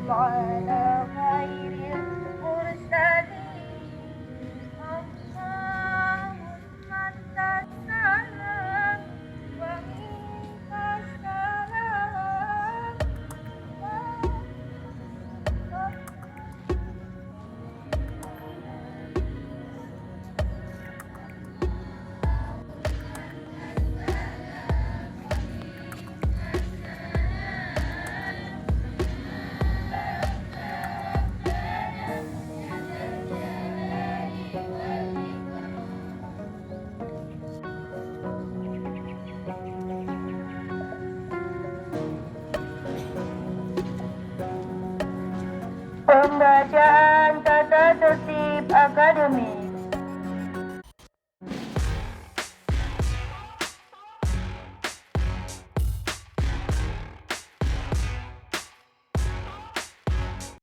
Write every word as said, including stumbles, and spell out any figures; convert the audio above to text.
وعلى خير المرسلين. اللهم أنت السلام ومنك السلام. Pembacaan tata tertib akademik.